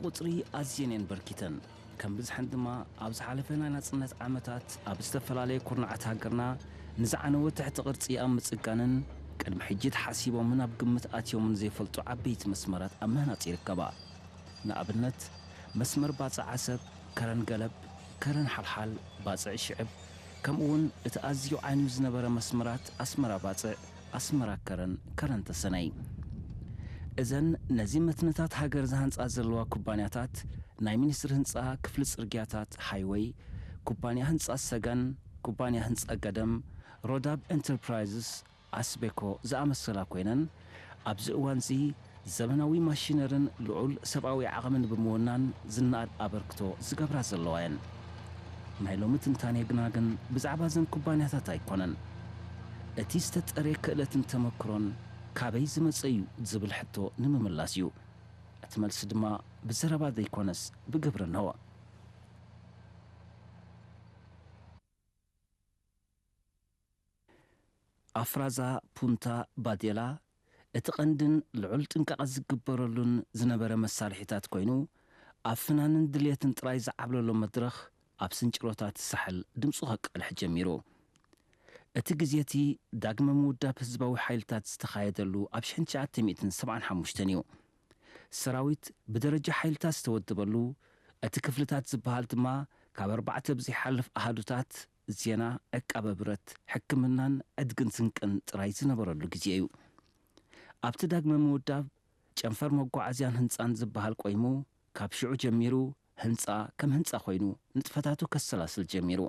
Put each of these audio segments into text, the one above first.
ቁጽሪ ኣዝየን እየን በርኪተን። ከም ብዝሐን ድማ ኣብ ዝሓለፈ ናይ ናጽነት ዓመታት ኣብ ዝተፈላለየ ኩርናዓት ሃገርና ንዝዓነወ ትሕቲ ቅርጺ ኣብ ምጽጋንን ቅድሚ ሕጂ ተሓሲቦምን ኣብ ግምት ኣትዮምን ዘይፈልጡ ዓበይቲ መስመራት ኣብ ምህናጽ ይርከባ። ንኣብነት፣ መስመር ባጽዕ ዓሰብ፣ ከረን ገለብ፣ ከረን ሓልሓል፣ ባጽዕ ሽዕብ፣ ከምኡውን እቲ ኣዝዩ ዓንዩ ዝነበረ መስመራት ኣስመራ ባጽዕ፣ ኣስመራ ከረን፣ ከረን ተሰነይ። እዘን ነዚ መትንታት ሃገር ዝሃንጻ ዘለዋ ኩባንያታት፣ ናይ ሚኒስትሪ ህንጻ ክፍሊ ጽርግያታት፣ ሃይወይ፣ ኩባንያ ህንጻ ሰገን፣ ኩባንያ ህንጻ ገደም፣ ሮዳብ ኤንተርፕራይዝስ፣ ኣስቤኮ ዝኣመሰላ ኮይነን፣ ኣብዚ እዋንዚ ዘመናዊ ማሽነርን ልዑል ሰብኣዊ ዓቕምን ብምውናን ዝነኣድ ኣበርክቶ ዝገብራ ዘለዋ እየን። ናይ ሎሚ ትንታኔ ግና ግን ብዛዕባ እዘን ኩባንያታት ኣይኮነን። እቲ ዝተጠርየ ክእለትን ተመክሮን ካበይ ዝመጸ እዩ ዝብል ሕቶ ንምምላስ እዩ። እቲ መልሲ ድማ ብዘረባ ዘይኮነስ ብግብሪ እንሆ። ኣፍራዛ ፑንታ ባዴላ እቲ ቀንድን ልዑል ጥንቃቐ ዝግበረሉን ዝነበረ መሳርሒታት ኮይኑ፣ ኣብ ፍናንን ድልየትን ጥራይ ዝዓብለሎ መድረኽ ኣብ ስንጭሮታት ሳሕል ድምጹ ከቃልሕ ጀሚሩ። እቲ ግዜ እቲ ዳግመ ምውዳብ ህዝባዊ ሓይልታት ዝተኻየደሉ ኣብ ሽሕን ትሽዓተ ሚእትን ሰብዓን ሓሙሽተን እዩ። ሰራዊት ብደረጃ ሓይልታት ዝተወደበሉ፣ እቲ ክፍልታት ዝበሃል ድማ ካብ ኣርባዕተ ብዘይሓልፍ ኣሃዱታት፣ ዜና፣ ዕቃበ ብረት፣ ሕክምናን ዕድግን ስንቅን ጥራይ ዝነበረሉ ግዜ እዩ። ኣብቲ ዳግመ ምውዳብ፣ ጨንፈር መጓዓዝያን ህንጻን ዝበሃል ቆይሙ፣ ካብ ሽዑ ጀሚሩ ህንጻ ከም ህንጻ ኮይኑ ንጥፈታቱ ከሰላስል ጀሚሩ።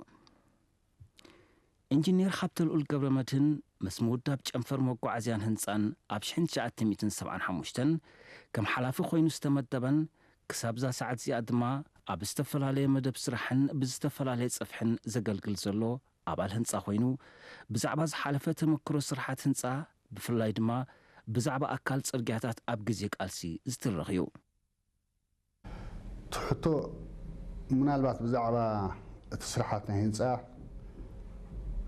ኢንጂነር ሃብተልኡል ገብረመድህን ምስ ምውዳብ ጨንፈር መጓዓዝያን ህንጻን ኣብ ሽሕን ትሽዓተ ሚእትን ሰብዓን ሓሙሽተን ከም ሓላፊ ኮይኑ ዝተመደበን ክሳብ እዛ ሰዓት እዚኣ ድማ ኣብ ዝተፈላለየ መደብ ስራሕን ብዝተፈላለየ ጽፍሕን ዘገልግል ዘሎ ኣባል ህንጻ ኮይኑ፣ ብዛዕባ ዝሓለፈ ተመክሮ ስራሓት ህንጻ፣ ብፍላይ ድማ ብዛዕባ ኣካል ጽርግያታት ኣብ ግዜ ቃልሲ ዝትረኽ እዩ። እቲ ሕቶ ምናልባት ብዛዕባ እቲ ስራሓት ናይ ህንፃ፣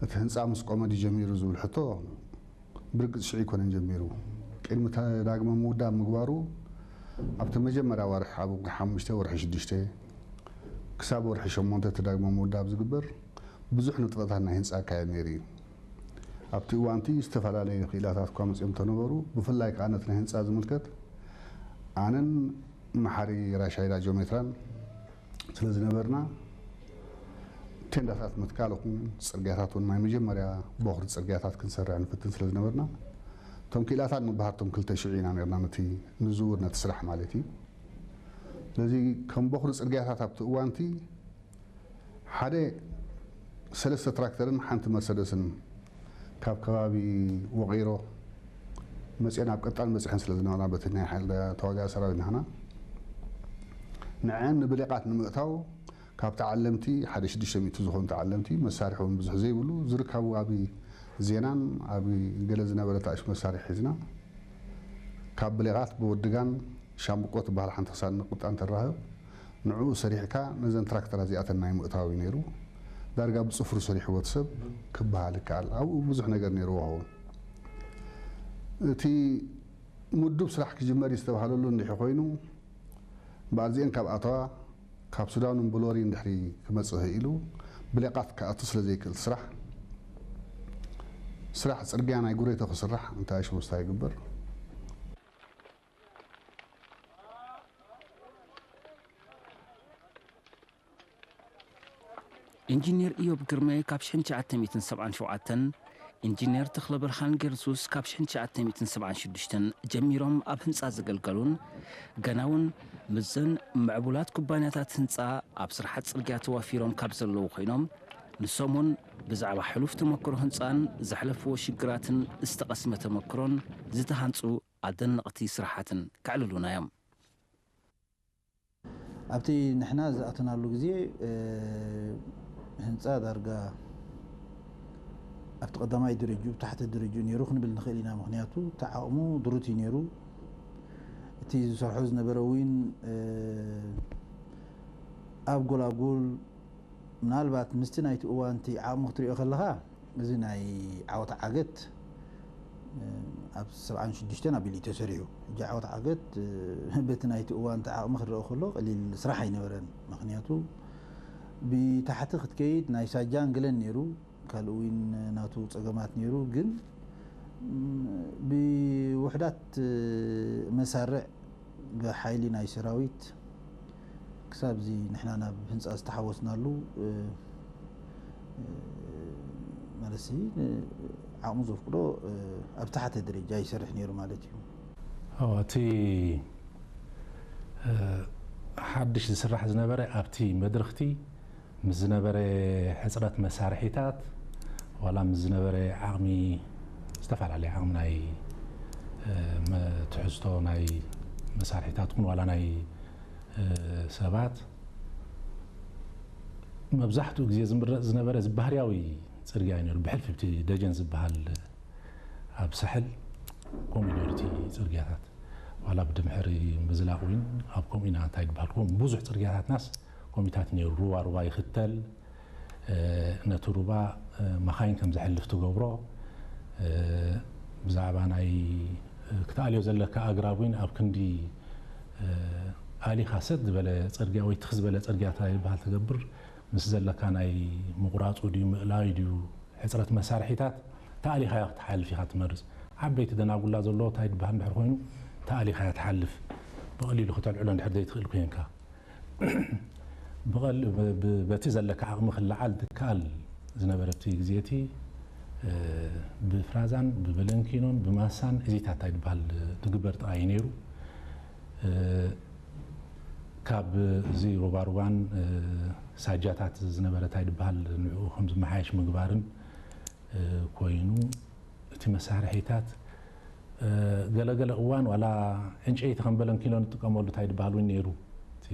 እቲ ህንፃ ምስ ቆመ ድዩ ጀሚሩ ዝብል ሕቶ ብርግፅ ሽዑ ኣይኮነን ጀሚሩ። ቅድሚ እቲ ዳግመ ምውዳብ ምግባሩ ኣብቲ መጀመርያ ወርሒ፣ ኣብ ወርሒ ሓሙሽተ፣ ወርሒ ሽዱሽተ ክሳብ ወርሒ ሸሞንተ እቲ ዳግመ ምውዳብ ዝግበር ብዙሕ ንጥፈታት ናይ ህንፃ ይካየድ ነይሩ እዩ። ኣብቲ እዋንቲ ዝተፈላለዩ ክኢላታት እኳ መፂኦም እንተነበሩ፣ ብፍላይ ከዓ ነቲ ናይ ህንፃ ዝምልከት ኣነን መሓሪ ራሻይዳ ጂኦሜትራን ስለ ዝነበርና፣ ቴንዳታት ምትካል ይኹን ፅርግያታት እውን ናይ መጀመርያ ቦኽሪ ፅርግያታት ክንሰርሕ ንፍትን ስለ ዝነበርና፣ እቶም ክኢላታት ንበሃርቶም ክልተ ሽዑ ኢና ነርና ነቲ ንዝውር ነቲ ስራሕ ማለት እዩ። ስለዚ ከም ቦኽሪ ፅርግያታት ኣብቲ እዋንቲ ሓደ ሰለስተ ትራክተርን ሓንቲ መርሰደስን ካብ ከባቢ ወቒሮ መፅአን ኣብ ቀጣን በፂሐን ስለ ዝነበራ በቲ ናይ ሓይሊ ተዋጋኢ ሰራዊት ናህና ንዐን ንብሌቓት ንምእታው ካብ ተዓለምቲ ሓደ ሽዱሽተ ሚእቲ ዝኾኑ ተዓለምቲ መሳርሒ እውን ብዙሕ ዘይብሉ ዝርከቡ ኣብ ዜናን ኣብ ገለ ዝነበረ ታእሽ መሳርሒ ሒዝና ካብ ብሌቓት ብወድጋን ሻምብቆ ትበሃል ሓንቲ ክሳድ ንቁጣ እንተራህብ ንዕኡ ሰሪሕካ ነዘን ትራክተራት እዚኣተን ናይ ምእታው እዩ ነይሩ። ዳርጋ ብፅፍሩ ሰሪሕዎ እቲ ሰብ ክበሃል ይከኣል። ኣብኡ ብዙሕ ነገር ነይርዎ ኸውን። እቲ ምዱብ ስራሕ ክጅመር እዩ ዝተባሃለሉ እንድሒ ኮይኑ በኣርዚኤን ካብ ኣተዋ ካብ ሱዳን እውን ብሎሪ እንድሕሪ ክመፅእ ኢሉ ብሌቓት ክኣቱ ስለ ዘይክእል ስራሕ ስራሕ ፅርግያ ናይ ጉሬቶ ክስራሕ እንታይ ሽሙስታ ይግበር። ኢንጂነር ኢዮብ ግርማይ ካብ ሽሕን ትሽዓተ ሚእትን ሰብዓን ሸውዓተን፣ ኢንጂነር ተኽለብርሃን ጌርሱስ ካብ ሽሕን ትሽዓተ ሚእትን ሰብዓን ሽዱሽተን ጀሚሮም ኣብ ህንጻ ዘገልገሉን ገና እውን ምስዘን ምዕቡላት ኩባንያታት ህንጻ ኣብ ስራሓት ጽርግያ ተዋፊሮም ካብ ዘለዉ ኮይኖም፣ ንሶም እውን ብዛዕባ ሕሉፍ ተመክሮ ህንጻን ዘሕለፍዎ ሽግራትን ዝተቐስመ ተመክሮን ዝተሃንጹ ኣደነቕቲ ስራሓትን ከዕልሉና እዮም። ኣብቲ ንሕና ዝኣተናሉ ግዜ ህንፃ ዳርጋ ኣብቲ ቀዳማይ ደረጅኡ ታሕተ ደረጅኡ ነይሩ ክንብል ንኽእል ኢና። ምክንያቱ እቲ ዓቕሙ ድሩት እዩ ነይሩ። እቲ ዝሰርሖ ዝነበረ እውን ኣብ ጎላጉል ምናልባት ምስቲ ናይቲ እዋንቲ ዓቕሚ ክትሪኦ ከለኻ እዚ ናይ ዓወት ዓገት ኣብ ሰብዓን ሽዱሽተን ኣቢሉ እዩ ተሰሪሑ። ሕጂ ዓወት ዓገት በቲ ናይቲ እዋን እቲ ዓቕሚ ክረአ ከሎ ቀሊል ስራሕ ኣይነበረን። ምኽንያቱ ብታሕቲ ክትከይድ ናይ ሳጃን ገለን ነይሩ፣ ካልእ እውን ናቱ ጸገማት ነይሩ። ግን ብውሕዳት መሳርዕ ብሓይሊ ናይ ሰራዊት ክሳብ እዚ ንሕና ናብ ህንፃ ዝተሓወስናሉ ማለትሲ ዓቕሙ ዘፍቅዶ ኣብ ታሕተ ደረጃ ይሰርሕ ነይሩ ማለት እዩ። እቲ ሓድሽ ዝስራሕ ዝነበረ ኣብቲ መድረኽቲ ምስ ዝነበረ ሕፅረት መሳርሒታት ዋላ ምስ ዝነበረ ዓቕሚ ዝተፈላለየ ዓቕሚ ናይ ትሕዝቶ ናይ መሳርሒታት ኹን ዋላ ናይ ሰባት መብዛሕትኡ ግዜ ዝምረፅ ዝነበረ እዚ ባህርያዊ ፅርግያ እዩ ነሩ። ብሕልፊ ብቲ ደጀን ዝበሃል ኣብ ሳሕል ከምኡ ነሩ እቲ ፅርግያታት ዋላ ብድምሕሪ ምዝላቕ እውን ኣብ ከምኡ ኢና እንታይ ዝበሃል ከም ብዙሕ ፅርግያታትናስ ኮሚታት ነሩ። ሩባ ሩባ ይኽተል ነቲ ሩባ መኻይን ከም ዘሕልፍ ትገብሮ ብዛዕባ ናይ ክትኣልዮ ዘለካ ኣግራብ እውን ኣብ ክንዲ ኣሊኻ ሰጥ ዝበለ ፅርግያ ወይ ትኽ ዝበለ ፅርግያ እንታይ ይበሃል ትገብር ምስ ዘለካ ናይ ምቑራፁ ድዩ ምእላዩ ድዩ ሕፅረት መሳርሒታት ተኣሊኻዮ ክትሓልፍ ኢኻ ትመርፅ። ዓበይቲ ደናጉላ ዘለዎ እንታይ ድበሃል እንድሕር ኮይኑ ተኣሊኻዮ ትሓልፍ። ብቐሊሉ ክተልዕሎ እንድሕር ዘይትኽእል ኮይንካ በቲ ዘለካ ዓቕሚ ክለዓል ትከኣል ዝነበረ እቲ ግዜ እቲ ብፍራዛን ብበለንኪኖን ብማሳን እዚታት እንታይ ድበሃል ንግበር ጥራይ ነይሩ። ካብ እዚ ሩባሩባን ሳጃታት ዝነበረ እንታይ ድበሃል ንዕኡ ከም ዝመሓየሽ ምግባርን ኮይኑ እቲ መሳርሒታት ገለገለ እዋን ዋላ ዕንጨይቲ ከም በለንኪኖ ንጥቀመሉ እንታይ ድበሃል እውን ነይሩ። እቲ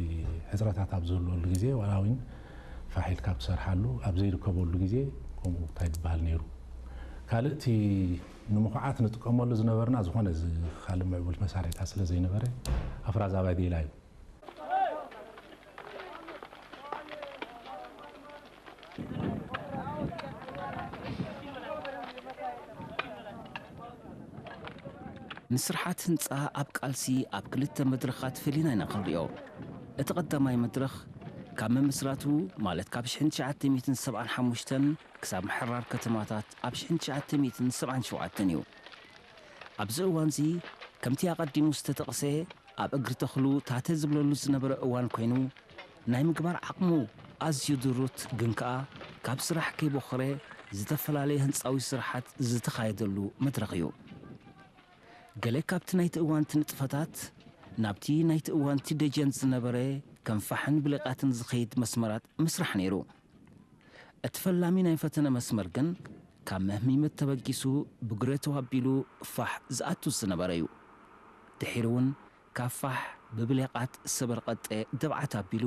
ሕፅረታት ኣብ ዝህልወሉ ግዜ ዋላ እውን ፋሕ ኢልካ ትሰርሓሉ ኣብ ዘይርከበሉ ግዜ ከምኡ እንታይ ድበሃል ነይሩ። ካልእ እቲ ንምኹዓት ንጥቀመሉ ዝነበርና ዝኾነ እዚ ካልእ ምዕቡል መሳርሒታት ስለ ዘይነበረ ኣፍራዝ ኣባይ ዴላ እዩ። ንስርሓት ህንጻ ኣብ ቃልሲ ኣብ ክልተ መድረኻት ፈሊና ኢና ክንሪኦ። እቲ ቀዳማይ መድረኽ ካብ ምምስራቱ ማለት ካብ ሽሕን ትሽዓተ ሚእትን ሰብዓን ሓሙሽተን ክሳብ ምሕራር ከተማታት ኣብ ሽሕን ትሽዓተ ሚእትን ሰብዓን ሸውዓተን እዩ። ኣብዚ እዋንዚ ከምቲ ኣቐዲሙ ዝተጠቕሰ ኣብ እግሪ ተኽሉ ታተ ዝብለሉ ዝነበረ እዋን ኮይኑ ናይ ምግባር ዓቕሙ ኣዝዩ ድሩት ግን ከኣ ካብ ስራሕ ከይቦኸረ ዝተፈላለየ ህንጻዊ ስራሓት ዝተኻየደሉ መድረኽ እዩ። ገለ ካብቲ ናይቲ እዋንቲ ንጥፈታት ናብቲ ናይቲ እዋንቲ ደጀን ዝነበረ ከም ፋሕን ብሌቃትን ዝኸይድ መስመራት ምስራሕ ነይሩ። እቲ ፈላሚ ናይ ፈተነ መስመር ግን ካብ መህሚመት ተበጊሱ ብጉሬቶ ኣቢሉ ፋሕ ዝኣቱ ዝነበረ እዩ። ድሒሩ እውን ካብ ፋሕ ብብሌቓት ሰበርቐጤ ደብዓት ኣቢሉ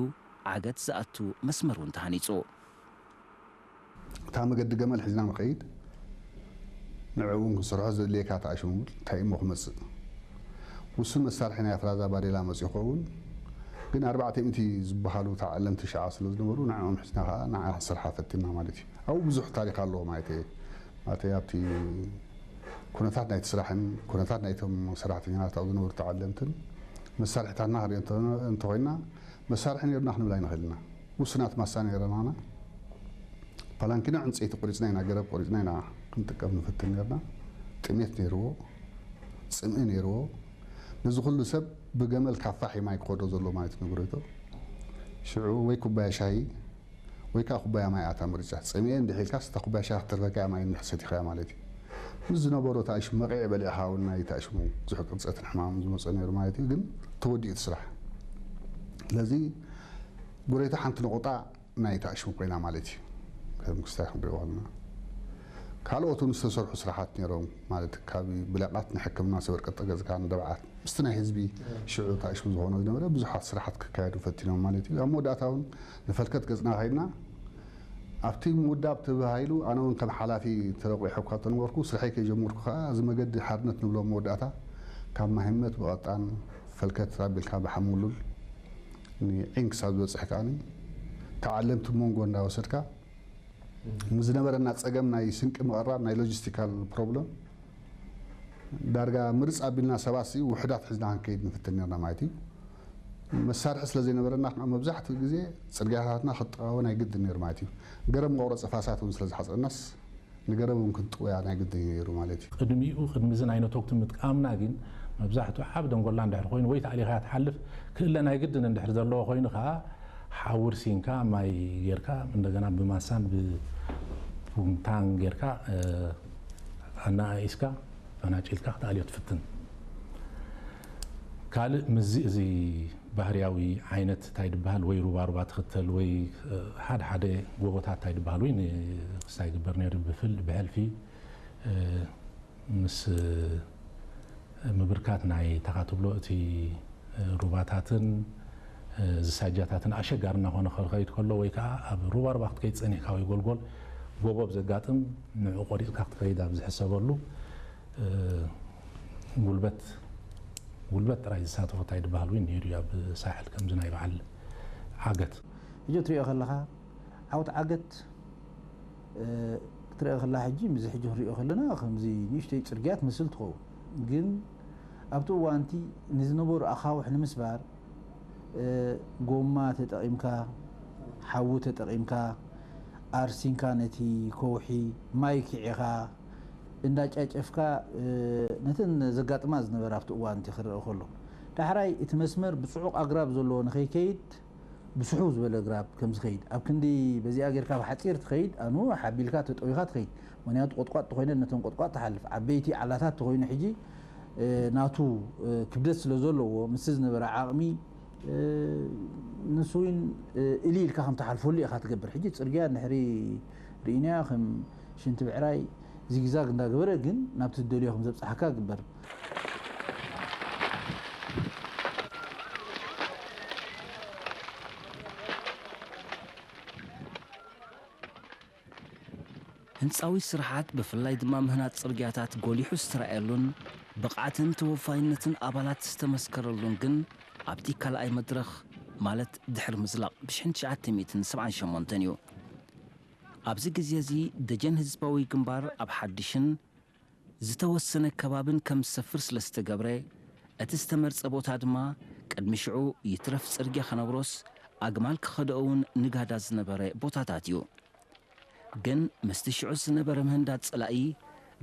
ዓገት ዝኣቱ መስመር እውን ተሃኒጹ። እታ መገዲ ገመል ሒዝና ንኸይድ ንዕኡ እውን ክንሰርሖ ዘድልየካ ተኣሽሙ እንታይ እሞ ክመፅእ ውሱን መሳርሒ ናይ ኣፍራዛ ባዴላ መፅኡ ይኸውን ግን ኣርባዕተ ሚእቲ ዝበሃሉ ተዓለምቲ ሽዓ ስለ ዝነበሩ ንዕኦም ሒዝና ከዓ ንዓ ክንሰርሓ ፈቲንና ማለት እዩ ኣብኡ ብዙሕ ታሪክ ኣለዎ ማለት እየ ማለት ኣብቲ ኩነታት ናይቲ ስራሕን ኩነታት ናይቶም ሰራሕተኛታት ኣብኡ ዝነበሩ ተዓለምትን መሳርሒታትና ክንሪኦ እንተኮይና መሳርሒ ነይሩና ክንብል ኣይንኽእልና ውሱናት ማሳ ነይረናና ፓላንኪኖ ዕንፀይቲ ቆሪፅና ኢና ገረብ ቆሪፅና ኢና ክንጥቀም ንፍትን ነርና ጥሜት ነይርዎ ፅምኢ ነይርዎ ነዚ ኩሉ ሰብ ብገመል ካብ ፋሕ ማይ ክኸዶ ዘሎ ማለት ነግረቶ ሽዑ ወይ ኩባያ ሻሂ ወይ ከዓ ኩባያ ማይ ኣታ ምርጫ ፀሚኤ እንድሕ ኢልካስ እታ ኩባያ ሻሂ ክትተርፈካ እያ ማይ እንድሕ ሰቲኻያ ማለት እዩ ምስ ዝነበሮ ተኣሽሙ መቂዕ በሊዕኻ እውን ናይ ተኣሽሙ ብዙሕ ቅርፀትን ሕማምን ዝመፀ ነይሩ ማለት እዩ ግን ተወዲኡ እቲ ስራሕ ስለዚ ጎሬታ ሓንቲ ነቑጣ ናይ ተኣሽሙ ኮይና ማለት እዩ ከም ክስታይ ክንሪኦ ከለና ካልኦት እውን ዝተሰርሑ ስራሓት ነይሮም ማለት ካብ ብለቃት ንሕክምና ሰበር ቀጠገዝካ ንደብዓት ምስቲ ናይ ህዝቢ ሽዑ ተኣሽሙ ዝኾነ ዝነበረ ብዙሓት ስራሓት ክካየዱ ፈቲኖም ማለት እዩ ኣብ መወዳእታ እውን ንፈልከት ገፅና ከይድና ኣብቲ ምውዳብ ተባሂሉ ኣነ እውን ከም ሓላፊ ተረቑ ሕኳ ተነበርኩ ስርሐይ ከይጀመርኩ ከዓ እዚ መገዲ ሓርነት ንብሎ መወዳእታ ካብ ማሂመት ብቐጣን ፈልከት ኣቢልካ ብሓሙሉል ንዒን ክሳብ ዝበፅሕ ከዓኒ ተዓለምቲ መንጎ እንዳወሰድካ ምስ ዝነበረና ፀገም ናይ ስንቂ ምቕራብ ናይ ሎጂስቲካል ፕሮብለም ዳርጋ ምርፅ ኣቢልና ሰባሲ ውሕዳት ሒዝና ክንከይድ ንፍትን ነርና ማለት እዩ። መሳርሒ ስለ ዘይነበረና ከዓ መብዛሕትኡ ግዜ ፅርግያታትና ክጠዋወ ናይ ግድን ነይሩ ማለት እዩ። ገረብ መቑረፂ ፋሳት እውን ስለ ዝሓፀረናስ ንገረብ እውን ክንጥወያ ናይ ግድን ነይሩ ማለት እዩ። ቅድሚኡ ቅድሚ እዚ ናይ ነቶግቲ ምጥቃምና ግን መብዛሕትኡ ዓብ ደንጎላ እንድሕር ኮይኑ ወይ ተኣሊኻ ትሓልፍ ክእለ ናይ ግድን እንድሕር ዘለዎ ኮይኑ ከዓ ሓዊ ርሲንካ ማይ ጌርካ እንደገና ብማሳን ብቡምታን ጌርካ ኣናኣኢስካ ፈናጭልካ ክትኣልዮ ትፍትን። ካልእ ምዚ እዚ ባህርያዊ ዓይነት እንታይ ድበሃል ወይ ሩባሩባ ትኽተል ወይ ሓደ ሓደ ጎቦታት እንታይ ድበሃል ወይ ንክስታይ ግበር ነይሩ ብፍል ብሕልፊ ምስ ምብርካት ናይ ተኻትብሎ እቲ ሩባታትን ዝሳጃታትን ኣሸጋሪ እናኾነ ክኸይድ ከሎ ወይ ከዓ ኣብ ሩባሩባ ክትከይድ ፀኒሕካ ወይ ጎልጎል ጎቦ ብዘጋጥም ንዑ ቆሪፅካ ክትከይድ ኣብ ዝሕሰበሉ ጉልበት ጉልበት ጥራይ ዝሳተፎ እንታይ ድበሃል ወይ ነይሩ ኣብ ሳሕል ከምዚ ናይ በዓል ዓገት። ሕጂ ትሪኦ ከለኻ ዓውት ዓገት ክትሪኦ ከላ ሕጂ ምዚ ሕጂ ክንሪኦ ከለና ከምዚ ንእሽተይ ፅርግያ ትመስል ትኸውን ግን ኣብቲ እዋንቲ ንዝነበሩ ኣኻውሕ ንምስባር ጎማ ተጠቒምካ ሓዊ ተጠቒምካ ኣርሲንካ ነቲ ከውሒ ማይ ኪዒኻ እንዳጫጨፍካ ነተን ዘጋጥማ ዝነበረ ኣብቲ እዋን እቲ ክረአ ከሎ ዳሕራይ እቲ መስመር ብፅዑቕ ኣግራብ ዘለዎ ንኸይከይድ ብስሑ ዝበለ ግራብ ከም ዝኸይድ ኣብ ክንዲ በዚኣ ጌርካ ብሓፂር ትኸይድ ኣኑ ሓቢልካ ተጠዊኻ ትኸይድ ምክንያቱ ቆጥቋጥ ተኮይነ ነተን ቆጥቋጥ ትሓልፍ ዓበይቲ ዓላታት ተኮይኑ ሕጂ ናቱ ክብደት ስለ ዘለዎ ምስ ዝነበረ ዓቕሚ ንሱ እውን እሊ ኢልካ ከም ትሓልፈሉ ኢኻ ትገብር ሕጂ ፅርግያ እንድሕሪ ርኢናዮ ከም ሽንቲ ብዕራይ ዚግዛግ እንዳገበረ ግን ናብቲ ትደልዮ ከም ዘብፅሓካ ግበር። ህንፃዊ ስራሓት ብፍላይ ድማ ምህናፅ ፅርግያታት ጎሊሑ ዝተረኣየሉን ብቕዓትን ተወፋይነትን ኣባላት ዝተመስከረሉን ግን ኣብቲ ካልኣይ መድረኽ ማለት ድሕሪ ምዝላቕ ብ1978 እዩ። ኣብዚ ግዜ እዚ ደጀን ህዝባዊ ግንባር ኣብ ሓድሽን ዝተወሰነ ከባብን ከም ዝሰፍር ስለ ዝተገብረ እቲ ዝተመርጸ ቦታ ድማ ቅድሚ ሽዑ ይትረፍ ጽርግያ ከነብሮስ ኣግማል ክኸድኦ እውን ንጋዳ ዝነበረ ቦታታት እዩ። ግን ምስቲ ሽዑ ዝነበረ ምህንዳድ ጸላኢ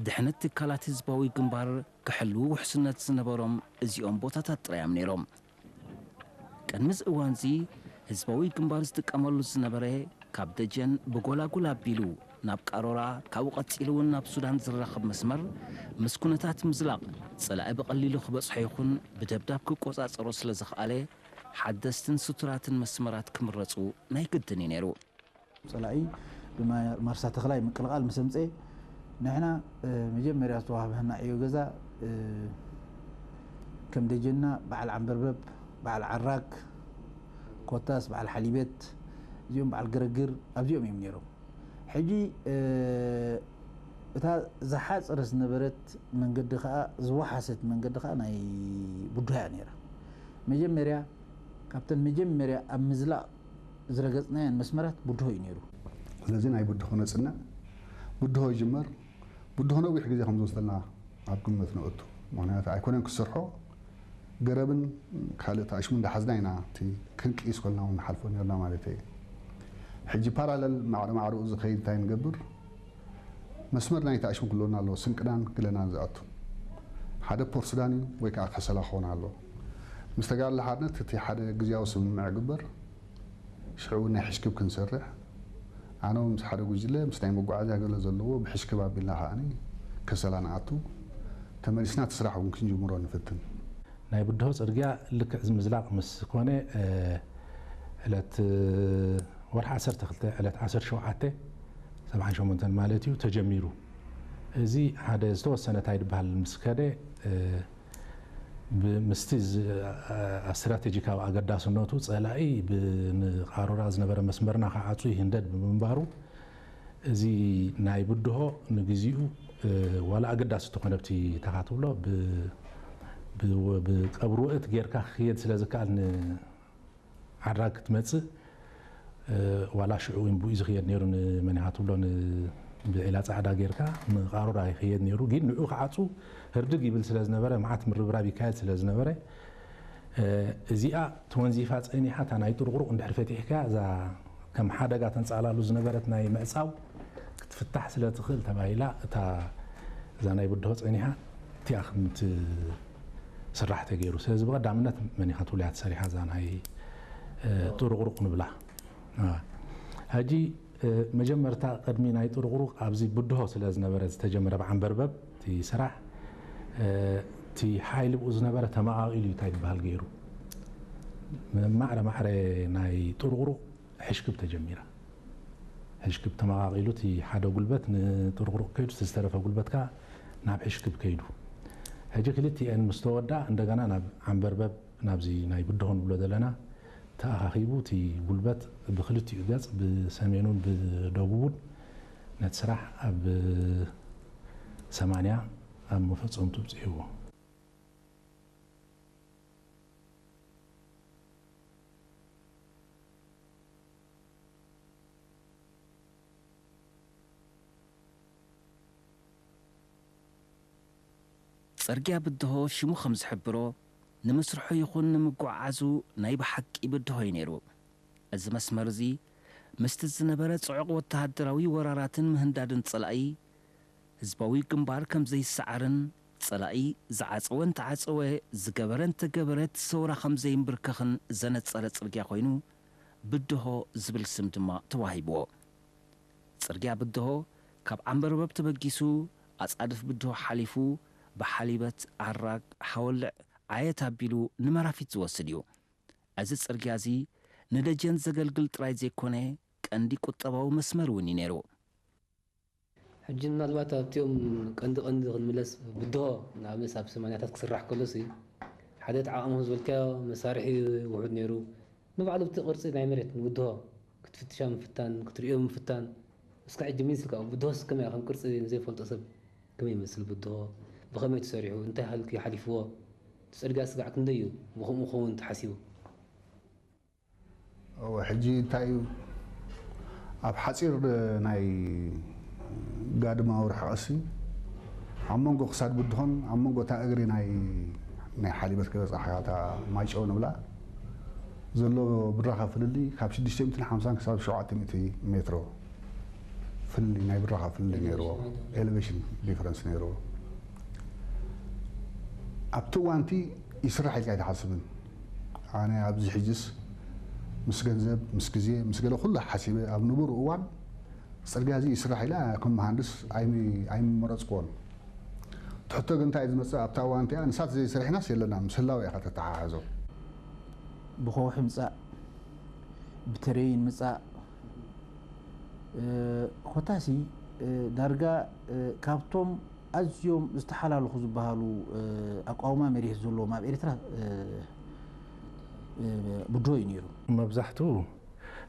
ድሕነት ትካላት ህዝባዊ ግንባር ክሕልዉ ውሕስነት ዝነበሮም እዚኦም ቦታታት ጥራይ እዮም ነይሮም። ቅድሚ እዚ እዋንዚ ህዝባዊ ግንባር ዝጥቀመሉ ዝነበረ ካብ ደጀን ብጎላጉል ኣቢሉ ናብ ቃሮራ ካብኡ ቀጺሉ እውን ናብ ሱዳን ዝራኸብ መስመር ምስ ኩነታት ምዝላቕ ጸላኢ ብቐሊሉ ክበጽሖ ይኹን ብደብዳብ ክቆጻጸሮ ስለ ዝኸኣለ ሓደስትን ስቱራትን መስመራት ክምረጹ ናይ ግድን እዩ ነይሩ። ጸላኢ ብማርሳ ተኽላይ ምቅልቓል ምስ ኣምጸኤ ንሕና መጀመርያ ዝተዋህበና ዕዮ ገዛ ከም ደጀንና በዓል ዓንበርበብ፣ በዓል ዓራግ፣ ኮታስ በዓል ሓሊበት እዚኦም በዓል ገረግር ኣብዚኦም እዮም ነይሮም። ሕጂ እታ ዝሓፀረ ዝነበረት መንገዲ ከዓ ዝወሓሰት መንገዲ ከዓ ናይ ቡድሆ እያ ነይራ። መጀመርያ ካብተን መጀመርያ ኣብ ምዝላቕ ዝረገፅናየን መስመራት ቡድሆ እዩ ነይሩ። ስለዚ ናይ ቡድሆ ነፅንዕ፣ ቡድሆ ይጅመር። ቡድሆ ነዊሕ ግዜ ከም ዝወስደልና ኣብ ግምት ነእቱ። ምክንያቱ ኣይኮነን ክሰርሖ፣ ገረብን ካልእ ተኣሽሙ እንዳሓዝና ኢና እቲ ክንቅይስ ኮልና እውን ንሓልፎ ነርና ማለት እየ። ሕጂ ፓራለል ማዕረ ማዕረኡ ዝኸይድ እንታይ ንገብር? መስመር ናይ ተኣሽሙ ክህልወና ኣለዎ፣ ስንቅናን ግለናን ዝኣቱ። ሓደ ፖርት ሱዳን እዩ ወይ ከዓ ከሰላ ክኸውን ኣለዎ። ምስ ተጋድሎ ሓርነት እቲ ሓደ ግዝያዊ ስምምዕ ይግበር። ሽዑ እውን ናይ ሕሽክብ ክንሰርሕ፣ ኣነ እውን ምስ ሓደ ጉጅለ ምስ ናይ መጓዓዝያ ገለ ዘለዎ ብሕሽክብ ኣቢልና ከዓኒ ከሰላ ንኣቱ። ተመሊስና እቲ ስራሕ እውን ክንጅምሮ ንፍትን። ናይ ብድሆ ጽርግያ ልክዕ እዚ ምዝላቕ ምስ ኮነ ዕለት ወርሒ ዓሰርተ ክልተ ዕለት ዓሰርተ ሸውዓተ ሰብዓን ሸሞንተን ማለት እዩ ተጀሚሩ። እዚ ሓደ ዝተወሰነ እንታይ ድበሃል ምስ ከደ ምስቲ ስትራቴጂካዊ ኣገዳስነቱ ጸላኢ ንቃሮራ ዝነበረ መስመርና ክዓጹ ይህንደድ ብምንባሩ እዚ ናይ ብድሆ ንግዚኡ ዋላ ኣገዳሲ ተኾነ ብቲ ተኻ ትብሎ ብቀብሪ ውእት ጌርካ ክኽየድ ስለ ዝከኣል ንዓድራግ ክትመጽእ ዋላ ሽዑ እምብኡ ዝኽየድ ነይሩ ንመን ኢኻ ትብሎ ብዒላ ጻዕዳ ጌርካ ንቃሮራ ይኸየድ ነይሩ። ግን ንዑ ክዓጹ ህርድግ ይብል ስለ ዝነበረ፣ መዓት ምርብራብ ይካየድ ስለ ዝነበረ፣ እ፣ እዚኣ ተወንዚፋ ጸኒሓ፣ እታ ናይ ጥርቑሩቕ እንድሕር ፈቲሕካያ፣ እዛ ከም ሓደጋ ተንጻላሉ ዝነበረት ናይ ምዕጻው ክትፍታሕ ስለ ትኽእል ተባሂላ፣ እታ፣ እዛ ናይ ብድሆ ጸኒሓ እቲኣ ከም ትስራሕ ተገይሩ። ስለዚ ብቐዳምነት መን ኢኻ ትብልያ ተሰሪሓ እዛ ናይ፣ እ፣ ጥርቑሩቕ ንብላ። አ፣ ሕጂ፣ እ፣ መጀመርታ ቅድሚ ናይ ጥርቑሩቕ ኣብዚ ብድሆ ስለ ዝነበረ ዝተጀመረ ብዓንበርበብ እቲ ስራሕ፣ እ፣ እቲ ሓይሊ ብኡ ዝነበረ ተመቓቒሉ እዩ እንታይ ዝበሃል ገይሩ። ማዕረ ማዕረ ናይ ጥርቑሩቕ ሕሽክብ ተጀሚራ። ሕሽክብ ተመቓቒሉ እቲ ሓደ ጉልበት ንጥርቑሩቕ ከይዱ፣ እቲ ዝተረፈ ጉልበት ከኣ ናብ ሕሽክብ ከይዱ። ሕጂ ክልቲኤን ምስ ተወድኣ እንደገና ናብ ዓንበርበብ፣ ናብዚ ናይ ብድሆ ንብሎ ዘለና ተኣኻኺቡ፣ እቲ ጉልበት ብክልቲኡ ገጽ፣ ብሰሜኑን ብደቡቡን ነቲ ስራሕ ኣብ ሰማንያ ኣብ መፈጸምቱ ኣብጺሕዎ። ጽርግያ ብድሆ ሽሙ ከም ዝሕብሮ፣ ንምስርሑ ይኹን ንምጉዕዓዙ ናይ ብሓቂ ብድሆ እዩ ነይሩ። እዚ መስመር እዚ ምስቲ ዝነበረ ጽዑቕ ወተሃደራዊ ወራራትን ምህንዳድን ጸላኢ፣ ህዝባዊ ግንባር ከም ዘይሰዓርን ጸላኢ ዝዓጸወ እንተዓጸወ ዝገበረ እንተገበረ እቲ ሰውራ ከም ዘይንብርከኽን ዘነጸረ ጽርግያ ኮይኑ ብድሆ ዝብል ስም ድማ ተዋሂብዎ። ጽርግያ ብድሆ ካብ ዓንበርበብ ተበጊሱ ኣጻድፍ ብድሆ ሓሊፉ ብሓሊበት፣ ኣራግ፣ ሓወልዕ፣ ዓየት ኣቢሉ ንመራፊት ዝወስድ እዩ። እዚ ጽርግያ እዚ ንደጀን ዘገልግል ጥራይ ዘይኮነ ቀንዲ ቁጠባዊ መስመር እውን እዩ ነይሩ። ሕጂ ምናልባት ኣብቲኦም ቀንዲ ቀንዲ ክንምለስ ብድሆ ንኣብነት ኣብ ሰማንያታት ክስራሕ ከሎሲ ሓደ እቲ ዓቕሚ ዝበልካዮ መሳርሒ ውሑድ ነይሩ። ንባዕሉ እቲ ቅርጺ ናይ መሬት ንብድሆ ክትፍትሻ ምፍታን ክትርእዮ ምፍታን እስከ ሕጂ ሚንስ ልካ ብድሆስ ከመይ ከም ቅርጺ ንዘይፈልጦ ሰብ ከመይ ይመስል ብድሆ ብኸመይ ተሰሪሑ እንታይ ሃልኪ ሓሊፍዎ እቲ ጽርግያ ስጋዕ ክንደይ እዩ ብኸምኡ ክኸውን ተሓሲቡ እወ፣ ሕጂ እንታይ እዩ፣ ኣብ ሓጺር ናይ ጋድማዊ ርሕቐትሲ፣ ኣብ መንጎ ክሳድ ብድኾን ኣብ መንጎ እታ እግሪ ናይ ናይ ሓሊበት ክበጻሕ እያ፣ እታ ማይጨው ንብላ ዘሎ ብራኸ ፍልልይ ካብ ሽዱሽተ ሚእትን ሓምሳን ክሳብ ሸውዓተ ሚእቲ ሜትሮ ፍልልይ፣ ናይ ብራኸ ፍልልይ ነይርዎ፣ ኤሌቬሽን ዲፈረንስ ነይርዎ። ኣብቲ እዋንቲ ይስራሕ ኢልካ ኣይትሓስብን። ኣነ ኣብዚ ሕጅስ ምስ ገንዘብ፣ ምስ ግዜ፣ ምስ ገለ ኩሉ ሓሲበ ኣብ ንቡር እዋን ጽርግያ እዚ ይስራሕ ኢለ ከም መሃንድስ ኣይምመረጽክዎን። ትሕቶ ግን እንታይ እዩ ዝመጽእ ኣብታ እዋን እቲኣ ንሳት ዘይሰሪሕናስ የለና ምስ ህላወ ኢኻ ተተሓሕዞ። ብኸውሒ ምጻእ፣ ብተሬይን ምጻእ ኮታሲ ዳርጋ ካብቶም ኣዝዮም ዝተሓላለኹ ዝበሃሉ ኣቋውማ መሪህ ዘለዎም ኣብ ኤርትራ ብድሆ እዩ ነይሩ። መብዛሕትኡ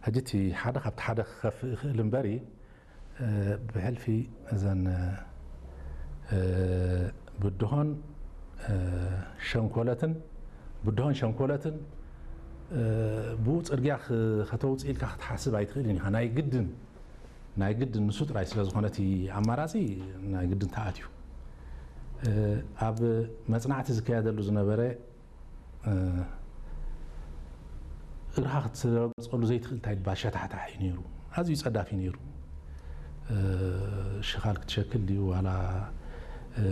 ሕጂ እቲ ሓደ ካብቲ ሓደ ክኸፍእ ይኽእል እምበሪ ብሕልፊ እዘን ብድሆን ሸንኮለትን ብድሆን ሸንኮለትን ብኡ ጽርግያ ከተውፅእ ኢልካ ክትሓስብ ኣይትኽእልን ኢኻ። ናይ ግድን ናይ ግድን ንሱ ጥራይ ስለ ዝኾነ እቲ ኣማራፂ ናይ ግድን ተኣትዩ። ኣብ መፅናዕቲ ዝካየደሉ ዝነበረ እግርኻ ክትረግፀሉ ዘይትኽእል እንታይ ይበሃል ሸታሕታሕ እዩ ነይሩ። ኣዝዩ ጸዳፍ እዩ ነይሩ። ሽኻል ክትሸክል ድዩ ዋላ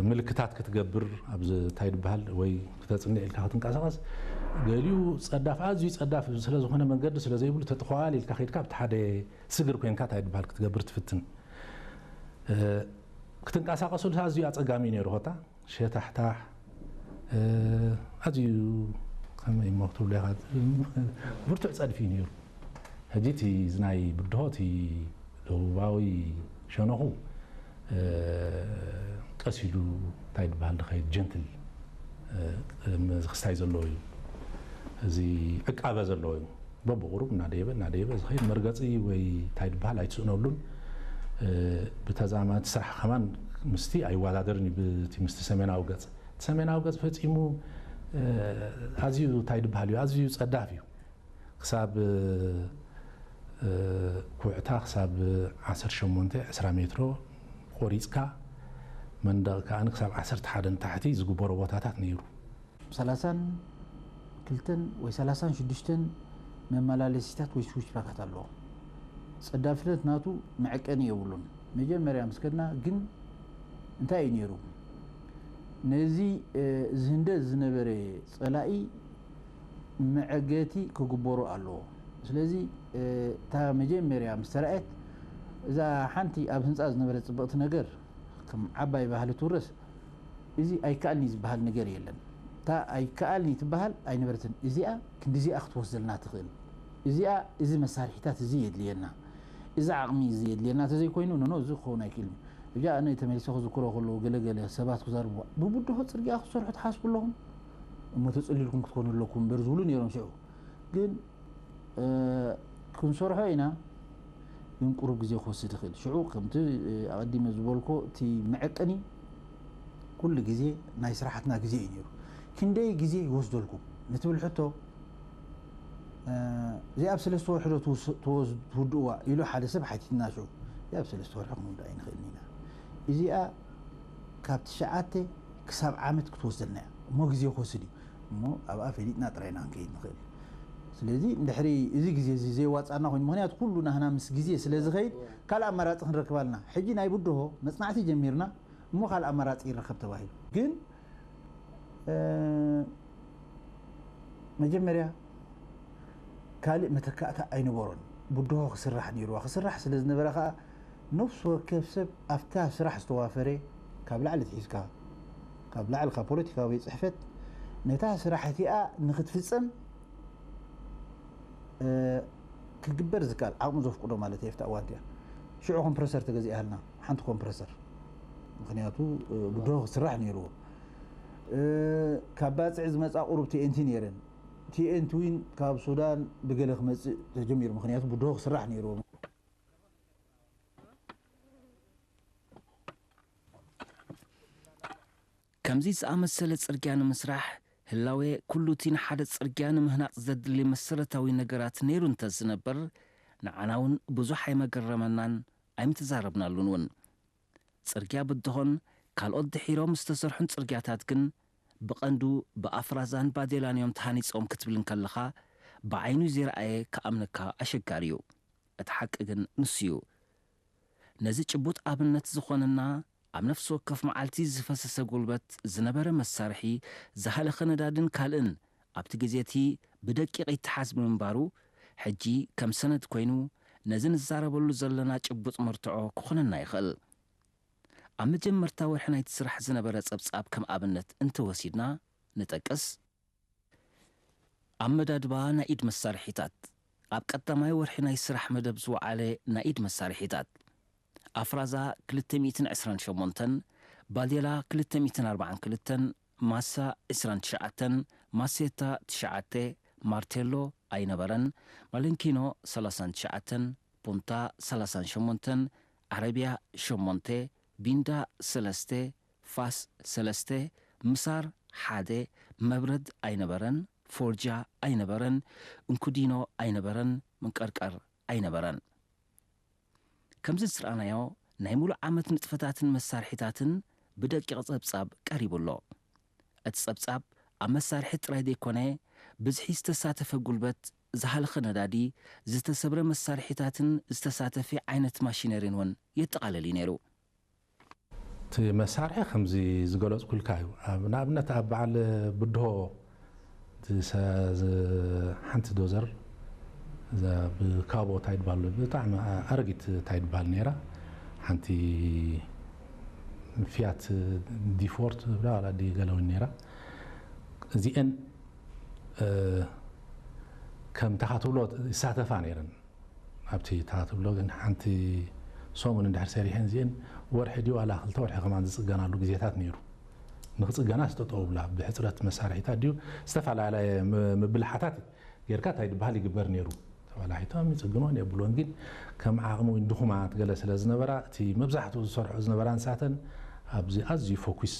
ምልክታት ክትገብር ኣብዚ እንታይ ይበሃል ወይ ክተጽንዕ ኢልካ ክትንቀሳቐስ ገሊኡ ጸዳፍ ኣዝዩ ጸዳፍ ስለ ዝኾነ መንገዲ ስለ ዘይብሉ ተጥኸዋል ኢልካ ከይድካ ኣብቲ ሓደ ስግር ኮይንካ እንታይ ይበሃል ክትገብር ትፍትን ክትንቀሳቐሰሉ ኣዝዩ ኣጸጋሚ እዩ ነይሩ ኮታ ሸታሕታሕ ኣዝዩ ከመይ እሞ ክትብሎ ኢኻ ብርቱዕ ጸድፊ እዩ ነይሩ። ሕጂ እቲ እዚ ናይ ብድሆ እቲ ደቡባዊ ሸነኹ ቀስ ኢሉ እንታይ ዝበሃል ዝኸይድ ጀንትል ክስታይ ዘለዎ እዩ። እዚ ዕቃበ ዘለዎ እዩ። በብቑሩብ እናደየበ እናደየበ ዝኸይድ መርገፂ ወይ እንታይ ዝበሃል ኣይትስእነሉን። ብተዛማዲ ስራሕ ከማን ምስቲ ኣይወዳደርን እዩ ብቲ ምስቲ ሰሜናዊ ገፅ። እቲ ሰሜናዊ ገፅ ፈፂሙ ኣዝዩ እንታይ ዝበሃል እዩ ኣዝዩ ፀዳፍ እዩ። ክሳብ ኩዕታ ክሳብ ዓሰርተ ሸሞንተ ዕስራ ሜትሮ ቆሪፅካ መንደቕ ከኣ ክሳብ ዓሰርተ ሓደ ንታሕቲ ዝግበሮ ቦታታት ነይሩ። ሰላሳን ክልተን ወይ ሰላሳን ሽዱሽተን መመላለሲታት ወይ ስዊች ፓካት ኣለዎ። ጸዳፍነት ናቱ መዐቀኒ የብሉን። መጀመርያ ምስ ከድና ግን እንታይ እዩ ነይሩ? ነዚ ዝህንደድ ዝነበረ ጸላኢ መዐገቲ ክግበሮ ኣለዎ። ስለዚ እታ መጀመርያ ምስ ተራእየት እዛ ሓንቲ ኣብ ህንፃ ዝነበረ ጽብቕቲ ነገር ከም ዓባይ ባህሊ ትውረስ እዚ ኣይከኣልኒ ዝበሃል ነገር የለን። እታ ኣይከኣልኒ ትበሃል ኣይነበረትን። እዚኣ ክንዲዚኣ ክትወስደልና ትኽእል፣ እዚኣ እዚ መሳርሒታት እዚ የድልየና፣ እዚ ዓቕሚ እዚ የድልየና ተዘይኮይኑ ኖኖ እዚ ክኸውን ኣይክእልን። እጃ ኣነ ተመሊሰ ክዝክሮ ከለዉ ገለገለ ሰባት ክዛርቡ ብብድሆ ፅርግያ ክትሰርሑ ትሓስቡ ኣለኹም እሞ ተፅሊልኩም ክትኮኑ ኣለኩም እምበር ዝብሉ ነይሮም። ሽዑ ግን ክንሰርሖ ኢና ግን ቁሩብ ግዜ ክወስድ ይኽእል። ሽዑ ከምቲ ኣቐዲመ ዝበልኮ እቲ መዐቀኒ ኩሉ ግዜ ናይ ስራሓትና ግዜ እዩ ነይሩ። ክንደይ ግዜ ይወስደልኩም ንትብል ሕቶ እዚኣ ኣብ ሰለስተ ወርሒ ዶ ትውድእዋ ኢሉ ሓደ ሰብ ሓቲትና። ሽዑ እዚኣ ኣብ ሰለስተ ወርሒ ክንውድኣ ኣይንኽእልን ኢና። እዚኣ ካብ ትሽዓተ ክሳብ ዓመት ክትወስደልና እያ እሞ ግዜ ክወስድ እዩ። እሞ ኣብኣ ፈሊጥና ጥራይ ኢና ክንከይድ ንኽእል። ስለዚ እንድሕሪ እዚ ግዜ እዚ ዘይዋፃና ኮይኑ ምክንያቱ ኩሉ ናህና ምስ ግዜ ስለ ዝኸይድ ካልእ ኣማራፂ ክንረክብ ኣለና። ሕጂ ናይ ብድሆ መፅናዕቲ ጀሚርና እሞ ካልእ ኣማራፂ ይረከብ ተባሂሉ ግን መጀመርያ ካልእ መተካእታ ኣይነበሮን። ብድሆ ክስራሕ ነይርዋ። ክስራሕ ስለ ዝነበረ ከዓ ነፍሲ ወከፍ ሰብ ኣብታ ስራሕ ዝተዋፈረ ካብ ላዕሊ ትሒዝካ ካብ ላዕሊ ካብ ፖለቲካዊ ቤት ፅሕፈት ነታ ስራሕ እቲኣ ንክትፍፀም ክግበር ዝከኣል ዓቕሚ ዘፍቅዶ ማለት እየ። ኣብታ እዋን እቲኣ ሽዑ ኮምፕረሰር ተገዚኣልና ሓንቲ ኮምፕረሰር ምክንያቱ ብድሆ ክስራሕ ነይርዎ። ካብ ባፅዕ ዝመፃ ቁሩብ ቲኤንቲ ነይረን። ቲኤንቲ ዊን ካብ ሱዳን ብገለ ክመፅእ ተጀሚሩ ምክንያቱ ብድሆ ክስራሕ ነይርዎ። ከምዚ ዝኣመሰለ ጽርግያ ንምስራሕ ህላዌ ኩሉ እቲ ንሓደ ጽርግያ ንምህናጽ ዘድሊ መሰረታዊ ነገራት ነይሩ እንተ ዝነበር ንዓና እውን ብዙሕ ኣይመገረመናን ኣይምተዛረብናሉን እውን። ጽርግያ ብድሆን ካልኦት ድሒሮም ዝተሰርሑን ጽርግያታት ግን ብቐንዱ ብኣፍራዛን ባዴላን እዮም ተሃኒጾም ክትብል እንከለኻ ብዓይኑ ዘይረኣየ ክኣምነካ ኣሸጋሪ እዩ። እቲ ሓቂ ግን ንሱ እዩ። ነዚ ጭቡጥ ኣብነት ዝኾነና ኣብ ነፍሲ ወከፍ መዓልቲ ዝፈሰሰ ጉልበት ዝነበረ መሳርሒ ዝሃለኸ ነዳድን ካልእን ኣብቲ ግዜ እቲ ብደቂቕ ይተሓዝ ብምንባሩ ሕጂ ከም ሰነድ ኮይኑ ነዚ ንዛረበሉ ዘለና ጭቡጥ መርትዖ ክኾነና ይኽእል። ኣብ መጀመርታ ወርሒ ናይቲ ስራሕ ዝነበረ ጸብጻብ ከም ኣብነት እንተወሲድና ንጠቅስ። ኣብ መዳድባ ናይ ኢድ መሳርሒታት። ኣብ ቀዳማይ ወርሒ ናይ ስራሕ መደብ ዝወዓለ ናይ ኢድ መሳርሒታት። ኣፍራዛ ክልተ ሚእትን ዕስራን ሸሞንተን፣ ባዴላ ክልተ ሚእትን ኣርባዓን ክልተን፣ ማሳ ዕስራን ትሽዓተን፣ ማሴታ ትሽዓተ፣ ማርቴሎ ኣይነበረን፣ ማለንኪኖ ሰላሳን ትሽዓተን፣ ፑንታ ሰላሳን ሸሞንተን፣ ዓረብያ ሸሞንተ፣ ቢንዳ ሰለስተ፣ ፋስ ሰለስተ፣ ምሳር ሓደ፣ መብረድ ኣይነበረን፣ ፎርጃ ኣይነበረን፣ እንኩዲኖ ኣይነበረን፣ ምንቀርቀር ኣይነበረን። ከምዚ ዝረኣናዮ ናይ ሙሉእ ዓመት ንጥፈታትን መሳርሒታትን ብደቂቕ ጸብጻብ ቀሪቡ ኣሎ። እቲ ጸብጻብ ኣብ መሳርሒ ጥራይ ዘይኮነ ብዝሒ ዝተሳተፈ ጉልበት፣ ዝሃለኸ ነዳዲ፣ ዝተሰብረ መሳርሒታትን ዝተሳተፈ ዓይነት ማሽነሪን እውን የጠቓልል እዩ ነይሩ። እቲ መሳርሒ ከምዚ ዝገለፅኩልካ እዩ። ንኣብነት ኣብ በዓል ብድሆ ሓንቲ ዶዘር እዛ ብካቦ እንታይ ድባል ብጣዕሚ ኣረጊት እንታይ ድባል ነይራ ሓንቲ ፊያት ዲፎርት ብላ ዲ ገለውን ነይራ እዚአን ከም ተኻትብሎ ይሳተፋ ነይረን ኣብቲ ተኻትብሎ ግን ሓንቲ ሰሙን እንድሕር ሰሪሐን እዚአን ወርሒ ድዩ ዋላ ክልተ ወርሒ ከማን ዝፅገናሉ ግዜታት ነይሩ ንክፅገና ዝተጠው ብላ ብሕፅረት መሳርሒታት ድዩ ዝተፈላለየ ምብልሓታት ጌርካ እንታይ ድበሃል ይግበር ነይሩ ተበላሒቶም ይፅግኖን የብሎን ግን ከም ዓቕሚ ወይ ድኹማት ገለ ስለ ዝነበራ እቲ መብዛሕትኡ ዝሰርሖ ዝነበራ ንሳተን ኣብዚ ኣዝዩ ፎኩስ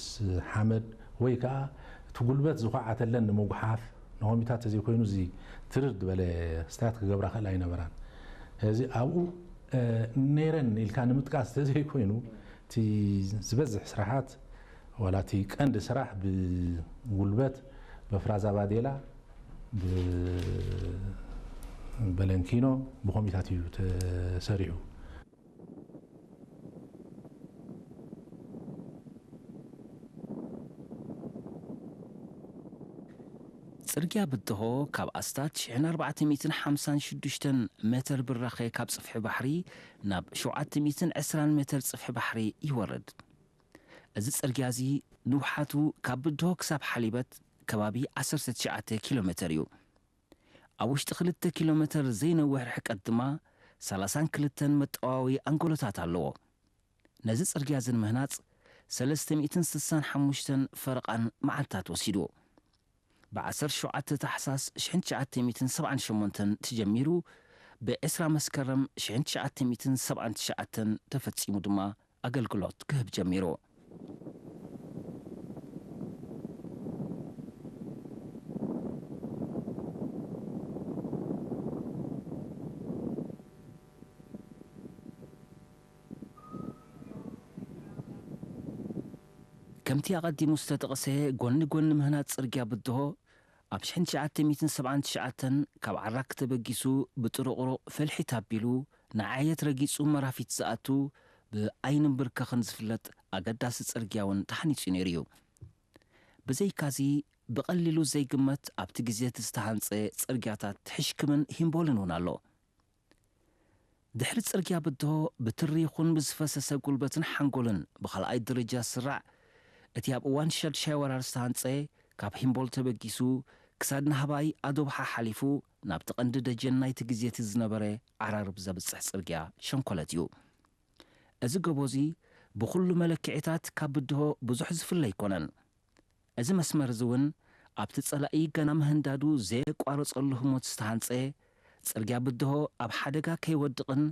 ሓመድ ወይ ከዓ እቲ ጉልበት ዝኳዓተለን ንምጉሓፍ ንኮሚታት ተዘይኮይኑ እዚ ትርር ዝበለ ክስታት ክገብራ ክእል ኣይነበራን እዚ ኣብኡ ነይረን ኢልካ ንምጥቃስ ተዘይኮይኑ እቲ ዝበዝሕ ስራሓት ዋላ እቲ ቀንዲ ስራሕ ብጉልበት፣ በፍራዛ ባዴላ፣ ብበለንኪኖ፣ ብኮሚታት እዩ ተሰሪሑ። ጽርግያ ብድሆ ካብ ኣስታት ሽሕን ኣርባዕተ ሚእትን ሓምሳን ሽዱሽተን ሜተር ብራኸ ካብ ጽፍሒ ባሕሪ ናብ ሸውዓተ ሚእትን ዕስራን ሜተር ጽፍሒ ባሕሪ ይወርድ። እዚ ጽርግያ እዚ ንውሓቱ ካብ ብድሆ ክሳብ ሓሊበት ከባቢ ዓሰርተ ትሽዓተ ኪሎ ሜተር እዩ። ኣብ ውሽጢ ክልተ ኪሎ ሜተር ዘይነውሕ ርሕቀት ድማ ሰላሳን ክልተን መጠዋወዪ ኣንጎሎታት ኣለዎ። ነዚ ጽርግያ እዚ ንምህናጽ ሰለስተ ሚእትን ስሳን ሓሙሽተን ፈረቓን መዓልታት ወሲድዎ። ብ ዓሰርተ ሸውዓተ ታሕሳስ ሽሕን ትሽዓተ ሚእትን ሰብዓን ሸሞንተን ተጀሚሩ፣ ብ ዕስራ መስከረም ሽሕን ትሽዓተ ሚእትን ሰብዓን ትሽዓተን ተፈጺሙ ድማ ኣገልግሎት ክህብ ጀሚሩ። ከምቲ ኣቐዲሙ ዝተጠቕሰ፣ ጎኒ ጎኒ ምህናጽ ጽርግያ ብድሆ፣ ኣብ ሽሕን ትሽዓተ ሚእትን ሰብዓን ትሽዓተን ካብ ዓራክ ተበጊሱ ብጥሩቕሩቕ ፈልሒት ኣቢሉ ንዓየት ረጊጹ መራፊት ዝኣቱ፣ ብኣይንምብርከኽን ዝፍለጥ ኣገዳሲ ጽርግያ እውን ተሃኒጹ ነይሩ እዩ። ብዘይካዚ፣ ብቐሊሉ ዘይግመት ኣብቲ ግዜ እቲ ዝተሃንጸ ጽርግያታት ሕሽክምን ሂምቦልን እውን ኣሎ። ድሕሪ ጽርግያ ብድሆ ብትሪ ይኹን ብዝፈሰሰ ጉልበትን ሓንጎልን ብኻልኣይ ደረጃ ዝስራዕ፣ እቲ ኣብ እዋን ሻድሻይ ወራር ዝተሃንጸ፣ ካብ ሂምቦል ተበጊሱ ክሳድ ናህባይ ኣዶብሓ ሓሊፉ ናብቲ ቀንዲ ደጀን ናይቲ ግዜ እቲ ዝነበረ ዓራርብ ዘብጽሕ ጽርግያ ሸንኮለት እዩ። እዚ ጎቦ እዚ ብኹሉ መለክዒታት ካብ ብድሆ ብዙሕ ዝፍለ ኣይኮነን። እዚ መስመር እዚ እውን ኣብቲ ጸላኢ ገና ምህንዳዱ ዘየቋረጸሉ ህሞት ዝተሃንጸ፣ ጽርግያ ብድሆ ኣብ ሓደጋ ከይወድቕን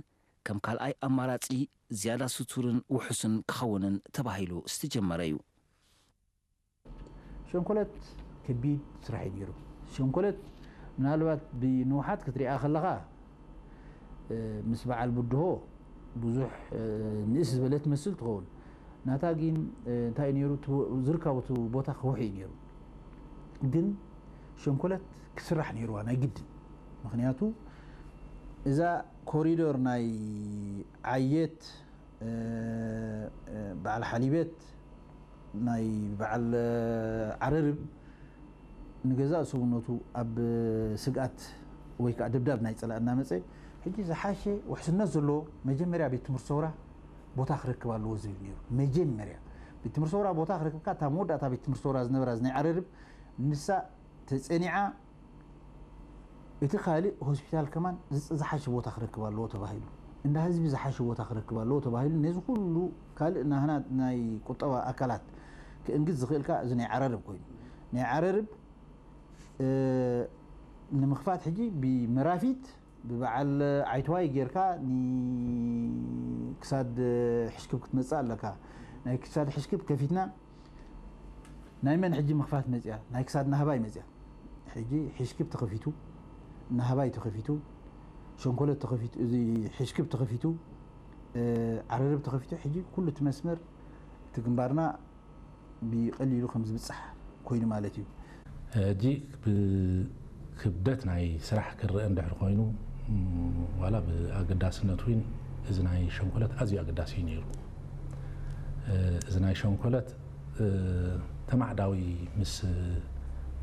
ከም ካልኣይ ኣማራጺ ዝያዳ ስቱርን ውሑስን ክኸውንን ተባሂሉ ዝተጀመረ እዩ። ሸንኮለት ከቢድ ስራሕ እዩ ነይሩ። ሸንኮለት ምናልባት ብንውሓት ክትሪኣ ከለኻ ምስ በዓል ብድሆ ብዙሕ ንእስ ዝበለ ትመስል ትኸውን። ናታ ግን እንታይ እዩ ነይሩ፣ ዝርከቡ እቲ ቦታ ከውሒ እዩ ነይሩ። ግን ሸንኮለት ክስራሕ ነይርዋ ናይ ግድን። ምክንያቱ እዛ ኮሪዶር ናይ ዓየት፣ በዓል ሓሊበት፣ ናይ በዓል ዓረርብ ንገዛእ ሰውነቱ ኣብ ስግኣት ወይ ከዓ ደብዳብ ናይ ፀላእ እናመፀ፣ ሕጂ ዝሓሸ ውሕስነት ዘለዎ መጀመርያ ቤት ትምህርቲ ሰውራ ቦታ ክረክብ ኣለዎ ዝብል ነይሩ። መጀመርያ ቤት ትምህርቲ ሰውራ ቦታ ክረክብካ፣ እታ መወዳእታ ቤት ትምህርቲ ሰውራ ዝነበራ ናይ ዓረርብ ንሳ ተፀኒዓ፣ እቲ ካልእ ሆስፒታል ከማን ዝሓሸ ቦታ ክረክብ ኣለዎ ተባሂሉ፣ እንዳ ህዝቢ ዝሓሸ ቦታ ክረክብ ኣለዎ ተባሂሉ፣ ነዚ ኩሉ ካልእ ናህና ናይ ቁጠባ ኣካላት ክእንግድ ዝኽእል ከኣ እዚ ናይ ዓረርብ ኮይኑ፣ ናይ ዓረርብ ንምኽፋት ሕጂ ብመራፊት ብበዓል ዓይትዋይ ጌርካ ክሳድ ሕሽክብ ክትመጽእ ኣለካ። ናይ ክሳድ ሕሽክብ ከፊትና ናይ መን ሕጂ ምኽፋት መጽያ? ናይ ክሳድ ናህባይ መጽያ። ሕጂ ሕሽክብ ተኸፊቱ፣ ናህባይ ተኸፊቱ፣ ሸንኮለት ተኸፊቱ፣ እዚ ሕሽክብ ተኸፊቱ፣ ዓረርብ ተኸፊቱ፣ ሕጂ ኩሉ እቲ መስመር እቲ ግንባርና ብቐሊሉ ከም ዝብጻሕ ኮይኑ ማለት እዩ። ሕጂ ብክብደት ናይ ስራሕ ክረአ እንድሕር ኮይኑ፣ ዋላ ብኣገዳስነት እውን እዚ ናይ ሸንኮለት ኣዝዩ ኣገዳሲ እዩ ነይሩ። እዚ ናይ ሸንኮለት ተማዕዳዊ ምስ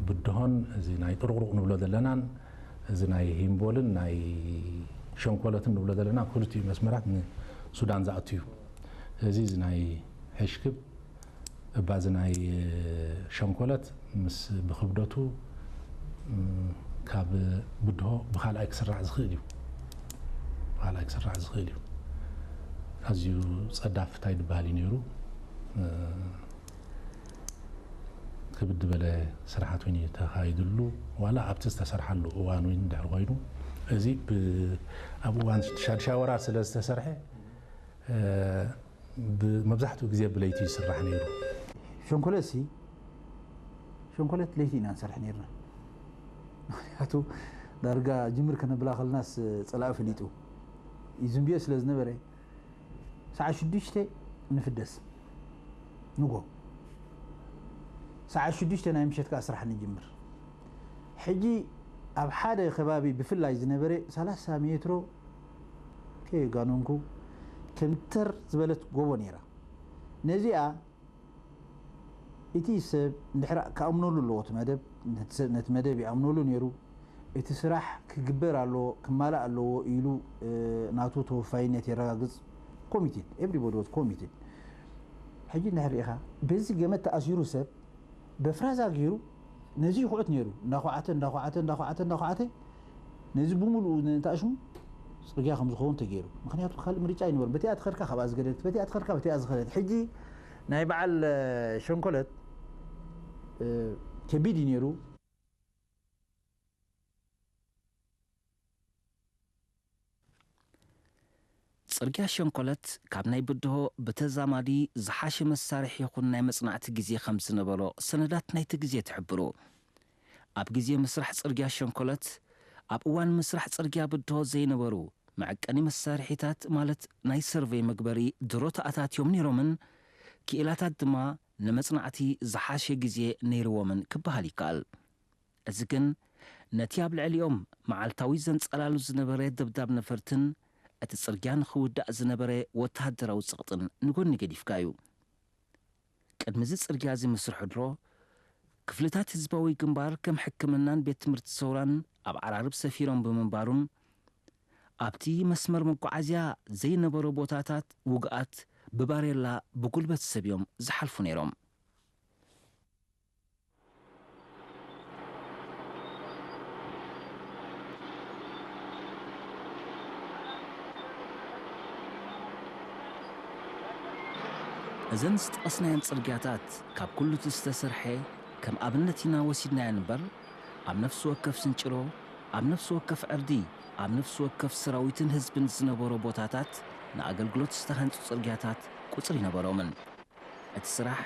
ብድሆን እዚ ናይ ጥሩቕሩቕ ንብሎ ዘለናን እዚ ናይ ሂምቦልን ናይ ሸንኮለትን ንብሎ ዘለና ክልቲኡ መስመራት ንሱዳን ዝኣቱ እዩ። እዚ እዚ ናይ ሕሽክብ እባ እዚ ናይ ሸንኮለት ምስ ብክብደቱ ካብ ብድሆ ብካልኣይ ክስራዕ ዝኽእል እዩ። ብካልኣይ ክስራዕ ዝኽእል እዩ። ኣዝዩ ጸዳፍ እንታይ ዝበሃል እዩ ነይሩ። ክብድ ዝበለ ስራሓት እውን እዩ ተኻይድሉ። ዋላ ኣብቲ ዝተሰርሓሉ እዋን እውን እንድሕር ኮይኑ፣ እዚ ኣብ እዋን ሻድሻይ ወራር ስለ ዝተሰርሐ፣ መብዛሕትኡ ግዜ ብለይቲ ይስራሕ ነይሩ። ሸንኮለትሲ፣ ሸንኮለት ለይቲ ኢና ንሰርሕ ነይርና። ምክንያቱ ዳርጋ ጅምር ከነብላ ከለናስ ጸላኢ ፈሊጡ እዩ ዝንብዮ ስለ ዝነበረ፣ ሰዓት ሽዱሽተ ንፍደስ ንጎ ሰዓት ሽዱሽተ ናይ ምሸት ከዓ ስራሕ ንጅምር። ሕጂ ኣብ ሓደ ከባቢ ብፍላይ ዝነበረ ሰላሳ ሜትሮ ከየጋነንኩ ከምተር ዝበለት ጎቦ ነይራ። ነዚኣ እቲ ሰብ እንድሕር ክኣምነሉ ኣለዎ፣ እቲ መደብ ነቲ ሰብ- ነቲ መደብ ይኣምነሉ ነይሩ። እቲ ስራሕ ክግበር ኣለዎ፣ ክማላእ ኣለዎ ኢሉ ናቱ ተወፋይነት የረጋግፅ። ኮሚትድ፣ everybody was committed። ሕጂ እንድሕር ርኢኻ በዚ ገመድ ተኣሲሩ ሰብ በፍራዛ ገይሩ ነዚ ይኹዕት ነይሩ። እንዳኹዓተ እንዳኹዓተ እንዳኹዓተ እንዳኹዓተ ነዚ ብምሉኡ ንእንታሽሙ ፅርግያ ከም ዝኸውን ተገይሩ። ምክንያቱ ካልእ ምርጫ ኣይነበሩ። በቲኣ ትኸድካ ካብኣ ዝገደለት፣ በቲኣ ትኸድካ በቲኣ ዝኸደለት። ሕጂ ናይ በዓል ሸንኮለት ከቢድ እዩ ነይሩ። ጽርግያ ሸንኮለት ካብ ናይ ብድሆ ብተዛማዲ ዝሓሸ መሳርሒ ይኹን ናይ መጽናዕቲ ግዜ ከም ዝነበሮ ሰነዳት ናይቲ ግዜ ትሕብሩ። ኣብ ግዜ ምስራሕ ጽርግያ ሸንኮለት፣ ኣብ እዋን ምስራሕ ጽርግያ ብድሆ ዘይነበሩ መዐቀኒ መሳርሒታት ማለት ናይ ሰርቨይ መግበሪ ድሮ ተኣታትዮም ነይሮምን ክኢላታት ድማ ንመጽናዕቲ ዝሓሸ ግዜ ነይርዎምን ክበሃል ይከኣል። እዚ ግን ነቲ ኣብ ልዕሊኦም መዓልታዊ ዘንጸላሉ ዝነበረ ደብዳብ ነፈርትን እቲ ጽርግያ ንኽውዳእ ዝነበረ ወተሃደራዊ ጸቕጥን ንጎኒ ገዲፍካ እዩ። ቅድሚ እዚ ጽርግያ እዚ ምስርሑ ድሮ፣ ክፍልታት ህዝባዊ ግንባር ከም ሕክምናን ቤት ትምህርቲ ሰውራን ኣብ ዓራርብ ሰፊሮም ብምንባሩን፣ ኣብቲ መስመር መጓዓዝያ ዘይነበሮ ቦታታት ውጉኣት ብባሬላ ብጉልበት ሰብ እዮም ዝሓልፉ ነይሮም። እዘን ዝጠቐስናየን ጽርግያታት ካብ ኩሉ እቲ ዝተሰርሐ ከም ኣብነት ኢና ወሲድናየን እምበር፣ ኣብ ነፍሲ ወከፍ ስንጭሮ፣ ኣብ ነፍሲ ወከፍ ዕርዲ፣ ኣብ ነፍሲ ወከፍ ሰራዊትን ህዝብን ዝነበሮ ቦታታት ንኣገልግሎት ዝተሃንጹ ጽርግያታት ቁጽሪ ይነበሮምን። እቲ ስራሕ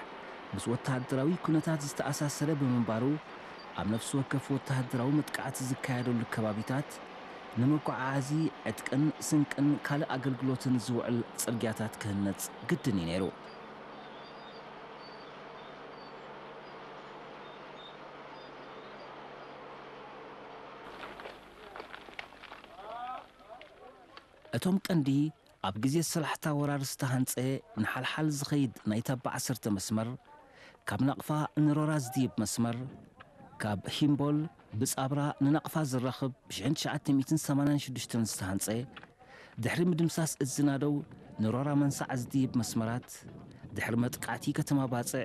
ምስ ወተሃደራዊ ኩነታት ዝተኣሳሰረ ብምንባሩ፣ ኣብ ነፍሲ ወከፍ ወተሃደራዊ መጥቃዕቲ ዝካየደሉ ከባቢታት ንመጓዓዓዚ ዕጥቅን ስንቅን ካልእ ኣገልግሎትን ዝውዕል ጽርግያታት ክህነጽ ግድን እዩ ነይሩ። እቶም ቀንዲ ኣብ ግዜ ሰላሕታ ወራር ዝተሃንጸ ንሓልሓል ዝኸይድ ናይ ታባ ዓሰርተ መስመር፣ ካብ ናቕፋ ንሮራ ዝድይብ መስመር፣ ካብ ሂምቦል ብጻብራ ንናቕፋ ዝራኽብ ብ ሽሕን ትሽዓተ ሚእትን ሰማንያን ሽዱሽተን ዝተሃንጸ፣ ድሕሪ ምድምሳስ እዝ ናደው ንሮራ መንሳዕ ዝድይብ መስመራት፣ ድሕሪ መጥቃዕቲ ከተማ ባጽዕ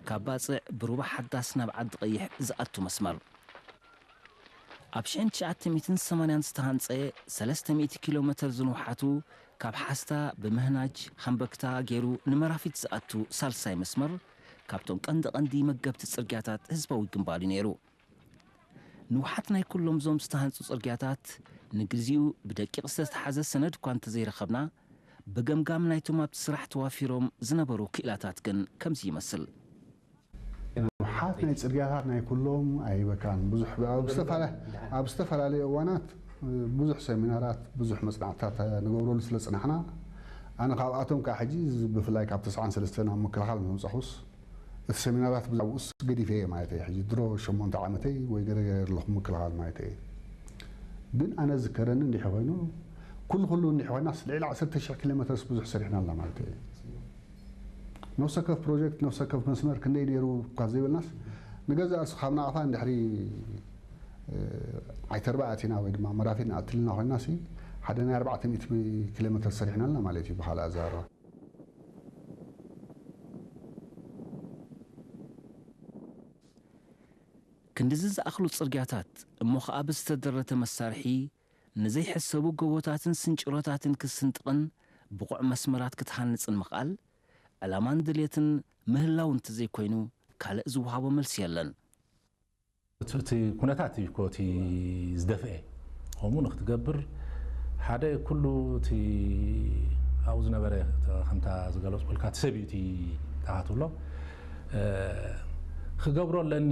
ካብ ባጽዕ ብሩባ ሓዳስ ናብ ዓዲ ቀይሕ ዝኣቱ መስመር። ኣብ ሽሕን ትሽዓተ ሚእትን ሰማንያን ዝተሃንጸ ሰለስተ ሚእቲ ኪሎ ሜተር ዝንውሓቱ ካብ ሓስታ ብምህናጅ ሃምበክታ ገይሩ ንመራፊት ዝኣቱ ሳልሳይ መስመር ካብቶም ቀንዲ ቀንዲ መገብቲ ጽርግያታት ህዝባዊ ግንባር እዩ ነይሩ። ንውሓት ናይ ኩሎም ዞም ዝተሃንጹ ጽርግያታት ንግዚኡ ብደቂቕ ዝተተሓዘ ሰነድ እኳ እንተዘይረኸብና ብገምጋም ናይቶም ኣብቲ ስራሕ ተዋፊሮም ዝነበሩ ክኢላታት ግን ከምዚ ይመስል። ንውሓት ናይ ጽርግያታት ናይ ኩሎም ኣይበካን ብዙሕ ኣብ ዝተፈላለ- ኣብ ዝተፈላለዩ እዋናት ብዙሕ ሰሚናራት ብዙሕ መጽናዕትታት ንገብረሉ ስለ ጽናሕና ኣነ ካብኣቶም ከዓ ሕጂ ብፍላይ ካብ ተስዓን ሰለስተን ኣብ ምክልኻል ምምጻኹስ እቲ ሰሚናራት ብዛዕባኡስ ገዲፈ እየ ማለት እየ ሕጂ ድሮ ሸሞንተ ዓመተይ ወይ ገረገረ ኣለኹ ምክልኻል ማለት እየ ግን ኣነ ዝከረኒ እንዲሕ ኮይኑ ኩሉ ኩሉ እንዲሕ ኮይናስ ልዕሊ ዓሰርተ ሽሕ ኪሎ ሜትርስ ብዙሕ ሰሪሕና ኣላ ማለት እየ ነፍሰ ከፍ ፕሮጀክት ነፍሰ ከፍ መስመር ክንደይ ነይሩ እኳ ዘይበልናስ ንገዛእ ርእሱ ካብ ናቕፋ እንድሕሪ ዓይተርባ ኣቲና ወይ ድማ መራፊት ንኣትልና ኮይና ሲ ሓደ ናይ ኣርባዕተ ሚእቲ ኪሎ ሜትር ሰሪሕና ኣለና ማለት እዩ ብካልእ ኣዘራርባ ክንድዚ ዝኣኽሉ ጽርግያታት እሞ ኸኣ ብዝተደረተ መሳርሒ ንዘይሕሰቡ ጎቦታትን ስንጭሮታትን ክትስንጥቕን ብቑዕ መስመራት ክትሃንጽን ምኽኣል ዕላማን ድልየትን ምህላው እንተዘይኮይኑ ካልእ ዝወሃቦ መልሲ የለን። እቲ ኩነታት እዩ እኮ እቲ ዝደፍአ ከምኡ ንክትገብር ሓደ ኩሉ እቲ ኣብኡ ዝነበረ ከምታ ዝገለፅኩልካ እቲ ሰብ እዩ እቲ ተሃትብሎ ክገብሮ ኣለኒ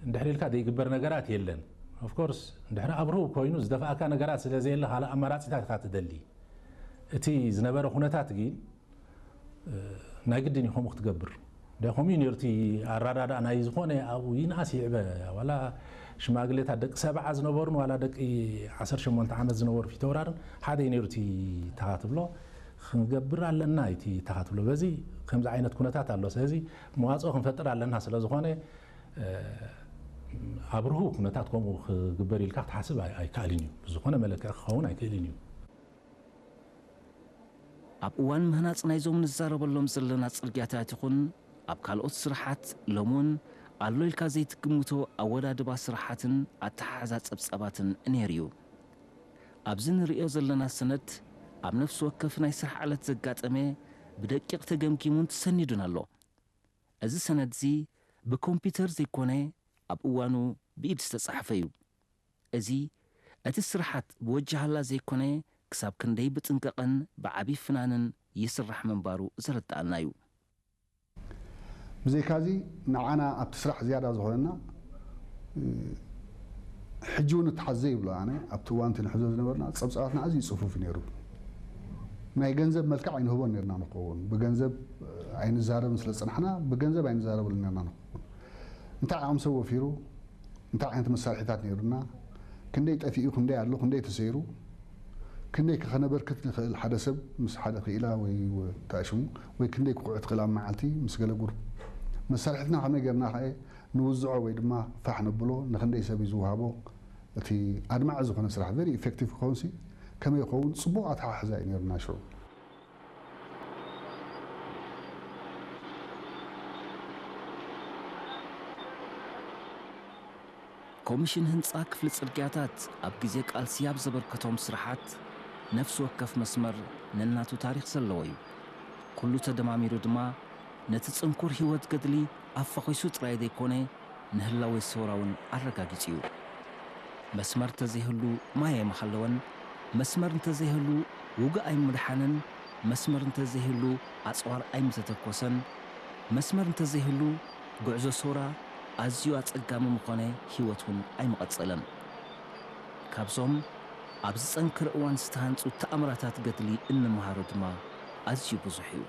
እንድሕር ኢልካ ዘይግበር ነገራት የለን። ኦፍኮርስ እንድሕር ኣብርሁ ኮይኑ ዝደፍኣካ ነገራት ስለዘየለ ካልእ ኣማራፂታት ኢካ ትደሊ። እቲ ዝነበረ ኩነታት ግን ናይ ግድን እዩ ከምኡ ክትገብር። እንደ ከምኡ እዩ ነይሩ እቲ ኣረዳድኣ ናይ ዝኾነ ኣብኡ ይንኣስ ይዕበ፣ ዋላ ሽማግሌታት ደቂ ሰብዓ ዝነበሩን ዋላ ደቂ ዓሰርተ ሸሞንተ ዓመት ዝነበሩ ፊተውራርን ሓደ እዩ ነይሩ እቲ ተኻ ትብሎ። ክንገብር ኣለና እዩ እቲ ተኻ ትብሎ። በዚ ከምዚ ዓይነት ኩነታት ኣሎ። ስለዚ መዋፅኦ ክንፈጥር ኣለና ስለ ዝኾነ፣ ኣብ ርሁው ኩነታት ከምኡ ክግበር ኢልካ ክትሓስብ ኣይ-፣ ኣይከኣልን እዩ። ብዝኾነ መለክዒ ክኸውን ኣይክእልን እዩ። ኣብ እዋን ምህናጽ ናይዞም ንዛረበሎም ዘለና ጽርግያታት ይኹን ኣብ ካልኦት ስራሓት ሎም እውን ኣሎ ኢልካ ዘይትግምቶ ኣወዳድባ ስራሓትን ኣተሓሕዛ ጸብጻባትን ነይሩ እዩ። ኣብዚ ንርእዮ ዘለና ሰነድ ኣብ ነፍሲ ወከፍ ናይ ስራሕ ዕለት ዘጋጠመ ብደቂቕ ተገምጊሙን ተሰኒዱን ኣሎ። እዚ ሰነድዚ ብኮምፒውተር ዘይኮነ ኣብ እዋኑ ብኢድ ዝተጻሕፈ እዩ። እዚ እቲ ስርሓት ብወጃሃላ ዘይኮነ ክሳብ ክንደይ ብጥንቀቕን ብዓቢ ፍናንን ይስራሕ ምንባሩ ዘረድኣና እዩ። ብዘይካዚ ንዓና ኣብቲ ስራሕ ዝያዳ ዝኾነና ሕጂ እውን እተሓዘ ይብሎ ኣነ ኣብቲ እዋንቲ ንሕዞ ዝነበርና ጸብጻባትና ኣዝዩ ጽፉፍ ነይሩ። ናይ ገንዘብ መልክዕ ኣይንህቦን ነርና ንኸውን ብገንዘብ ኣይንዛረብን ስለ ዝጸናሕና ብገንዘብ ኣይንዛረበሉ ነርና ንኸውን። እንታይ ዓቕሚ ሰብ ወፊሩ እንታይ ዓይነት መሳርሒታት ነይሩና፣ ክንደይ ጠፊኡ፣ ክንደይ ኣሎ፣ ክንደይ ተሰይሩ፣ ክንደይ ከ ከነበርክት ንኽእል ሓደ ሰብ ምስ ሓደ ክኢላ ወይ ተኣሽሙ ወይ ክንደይ ክቑዕ ትኽእል ኣብ መዓልቲ ምስ ገለ ጉር መሳርሒትና ከመይ ጌርና ከ ንውዝዖ ወይ ድማ ፋሕ ነብሎ ንክንደይ ሰብ እዩ ዝውሃቦ እቲ ኣድማዒ ዝኾነ ስራሕ very effective ክኸውን ሲ ከመይ ይኸውን ጽቡቕ ኣተሓሕዛ እዩ ነይሩና ሽዑ። ኮሚሽን ህንጻ ክፍሊ ጽርግያታት ኣብ ግዜ ቃልሲ ኣብ ዘበርከቶም ስራሓት ነፍሲ ወከፍ መስመር ነናቱ ታሪኽ ዘለዎ እዩ። ኩሉ ተደማሚሩ ድማ ነቲ ጽንኩር ህይወት ገድሊ ኣፋኺሱ ጥራይ ዘይኮነ ንህላወ ሰውራ እውን ኣረጋጊጹ እዩ። መስመር እንተዘይህሉ ማይ ኣይምሃለወን፣ መስመር እንተዘይህሉ ውግእ ኣይምድሓነን፣ መስመር እንተዘይህሉ ኣጽዋር ኣይምተተኮሰን፣ መስመር እንተዘይህሉ ጉዕዞ ሰውራ ኣዝዩ ኣጸጋሚ ምኾነ ህይወት እውን ኣይምቐጸለን። ካብዞም ኣብ ዝጸንከረ እዋን ዝተሃንጹ ተኣምራታት ገድሊ እንምሃሮ ድማ ኣዝዩ ብዙሕ እዩ።